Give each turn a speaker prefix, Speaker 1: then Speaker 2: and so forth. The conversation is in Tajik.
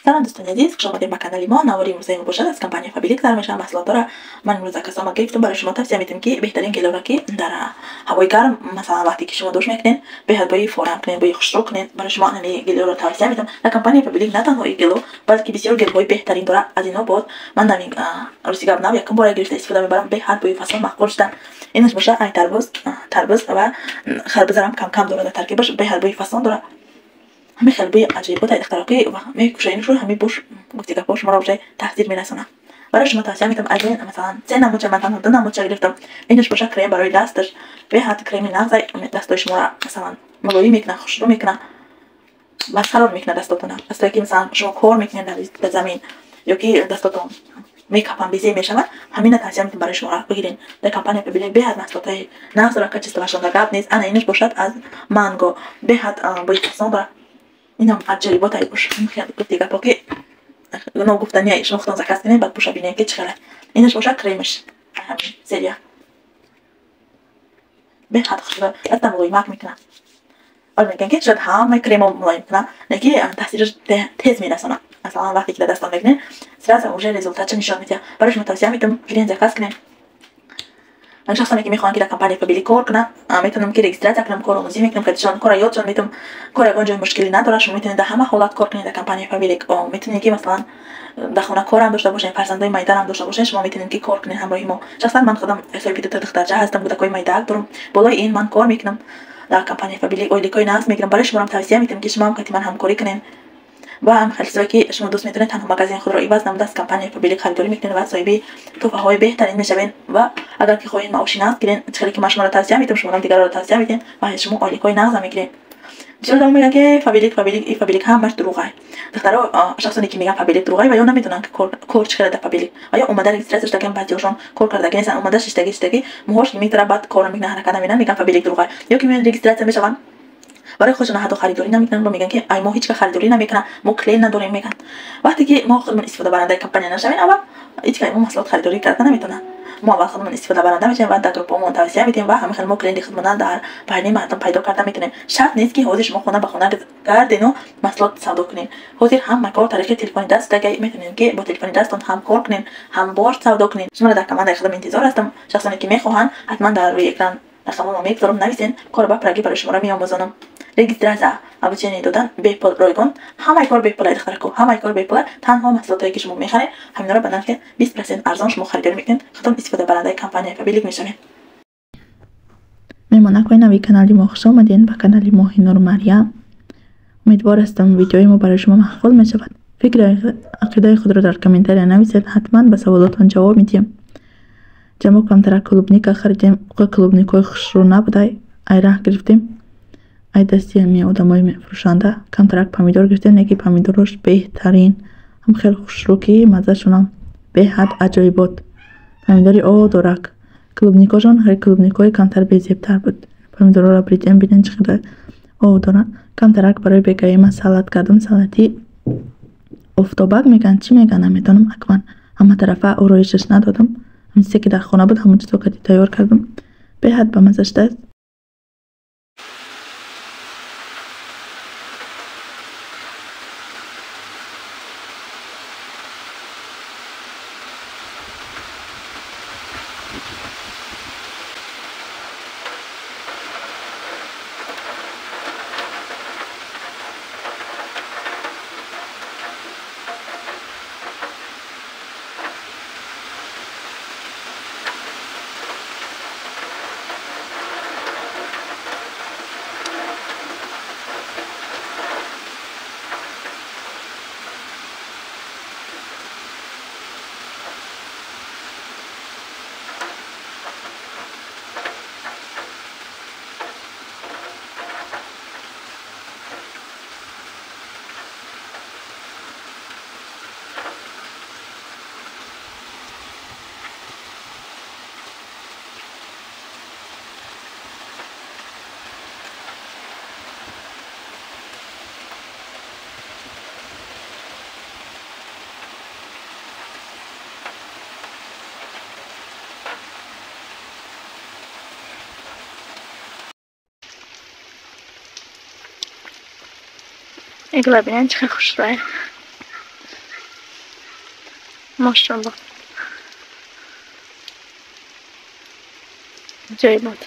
Speaker 1: Салом дӯстони азиз, хуш омадед ба канали мо. Навори имрӯзаи мо бошад аз компания Фаберлик дар мешавад маҳсулотро. Ман имрӯз заказ гирифтам, барои шумо тавсия медиҳам, ки беҳтарин гелора, ки дар ҳавои гарм, масалан вақте ки шумо душ мекунед, беҳад бӯи форам кунед, бӯи хушрӯ кунед. Барои шумо ҳамин гелоро тавсия медиҳам. Дар компания Фаберлик на танҳо ин гело, балки бисёр гелҳои беҳтарин дорад. Аз инҳо боз ман навин рости гап нав якум бора гирифта истифода мебарам. Беҳад бӯи фасон маъқул шуда. Инаш бошад ай тарбуз, тарбуз ва харбузарам кам-кам дорад дар таркибаш, беҳад бӯи фасон дорад. Ҳамин хел бӯи аҷоибот ай духтароки мекушоиншу ҳамин буш гуфти гапҳо шуморо уже таҳсир мерасонад. Барои шумо тавсия медиҳам аз ин масалан се намудча, ман танҳо ду намудча гирифтам. Инаш бошад крем барои дасташ, беҳад креми нағзай, дастои шуморо масалан мулоим мекунад, хушрӯ мекунад ва сарор мекунад дастотона. Дастое ки масалан шумо кор мекунед дар замин ё ки дастотон мекапан безеб мешавад, ҳамина тавсия медиҳам барои шумо бигиред. Дар компания Фаберлик беҳад маҳсулотҳои нағз дорад, качествоашон дар гап нест. Ана инаш бошад аз манго, беҳад бӯи фасон дорад. Инам аҷоибот ай буш гуфти гапҳо ки ногуфтания, шумо худтон заказ кунед, баъд буша бинед ки чӣ хеле. Инаш бошад кремаш ҳамин серия, беҳад хушрӯ, дастам мулоимак мекунад. Ҳоло мегӯянд ки шояд ҳамаи кремо мулоим кунад, лекин таъсираш тез мерасонад. Масалан вақте ки дар дастон мекунед, сразу уже результатша нишон медиҳад. Барои шумо тавсия медиҳам, гирен, заказ кунед. Шахсоне ки мехоҳанд ки дар компания Фаберлик кор кунанд, метавонам ки регистрация кунам, кор омӯзӣ мекунам, кадишон кора ёдшон метавонам. Кор ягон ҷои мушкилӣ надорад, шумо метавонед дар ҳама ҳолат кор кунед дар компания Фаберлик. Метавонед ки масалан дар хона корам дошта бошед, фарзандои майдарам дошта бошед, шумо метавонед ки кор кунед ҳамроҳи мо. Шахсан ман худам соҳиби дута духтарча ҳастам, кӯдакҳои майдаак дорам. Болои ин ман кор мекунам дар компания Фаберлик, ойликҳои нағз мегирам. Барои шумоам тавсия медиҳам ки шумо ҳам кати ман ҳамкорӣ кунед ва ҳам хеле ки шумо дӯст медоред, танҳо магазини худро иваз намуда аз компания Фаберлик харидорӣ мекунед ва соҳиби тӯҳфаҳои беҳтарин мешавед. Ва агар ки хоҳед маоши нағз гиред, хеле ки ман шуморо тавсия медиҳам, шуморо дигарро тавсия медиҳем ва шумо ойликҳои нағзам мегиред. Бисёр одамон мегӯянд ки Фаберлик, Фаберлик, и Фаберлик ҳамаш дурӯғай. Духтаро, шахсоне ки мегӯянд Фаберлик дурӯғай, ва ё намедонанд ки кор чӣ хеле дар Фаберлик, ва ё омада регистрация шудагиам, баъзеҳошон кор кардаги нестанд, омада шиштаги шиштаги мӯҳош мегзарад, баъд кор намекунанд, ҳаракат намекунанд, мегӯянд Фаберлик дурӯғай. Ё ки меоянд регистрация мешаванд, барои худшон ҳатто харидорӣ намекунанд ва мегӯянд ки ай мо ҳеҷ кас харидорӣ намекунад, мо клиент надорем мегӯянд. Вақте ки мо худмон истифодабарандаи компания нашавем, аввал ҳеҷ кас мо маҳсулот харидорӣ карда наметавонад. Мо аввал худмон истифодабаранда мешавем ва дар группаҳомон тавсия медиҳем ва ҳамин хел мо клиенти худмона дар байни мардум пайдо карда метавонем. Шарт нест ки ҳозир шумо хона ба хона гардену маҳсулот савдо кунед. Ҳозир ҳама кор тариқи телефони даст дага, метавонед ки бо телефони дасттон ҳам кор кунед, ҳам бор савдо кунед. Шуморо дар командаи худам интизор ҳастам. Шахсоне ки мехоҳанд, ҳатман дар рӯи экран рақамҳоро мегузорам, нависен, корро ба пуррагӣ барои шуморо меомӯзонам. Регистрация, обучение додан бепул, ройгон, ҳамаи кор бепул, духтарако, ҳамаи кор бепул. Танҳо маҳсулотое ки шумо мехаред, ҳаминҳоро ба нархи 20% арзон шумо харидорӣ мекунед, худтон истифодабарандаи компания Фаберлик мешавед.
Speaker 2: Меҳмонакҳои нави канали мо, хуш омадед ба канали Моҳинур Марьям. Умедвор ҳастам видеои мо барои шумо маъқул мешавад. Фикри ақидаи худро дар комментария нависед, ҳатман ба саволотон ҷавоб медиҳем. Ҷамо камтарак клубника харидем, клубникҳои хушрӯ набудай, ай раҳ гирифтем. Ай дасти ҳамин одамои фурӯшанда камтарак помидор гирифтем, не ки помидорош беҳтарин, ҳам хеле хушрӯ ки маззашонам беҳад аҷоибот. Помидори одорак. Клубникҳошон хеле клубникҳои камтар безебтар буд. Помидорҳоро бридем, бинед чӣ қадар об доранд. Камтарак барои бегаи ман салат кардам, салати офтобак мегӯянд, чӣ мегӯянд намедонам, акман ҳама тарафа ороишаш надодам. Ҳамин чизе ки дар хона буд, ҳамон чизо кати тайёр кардам. Беҳад ба мазза шудааст.
Speaker 1: Гула бинед чӣ хел хушрӯя. Мошалло, ҷои буд.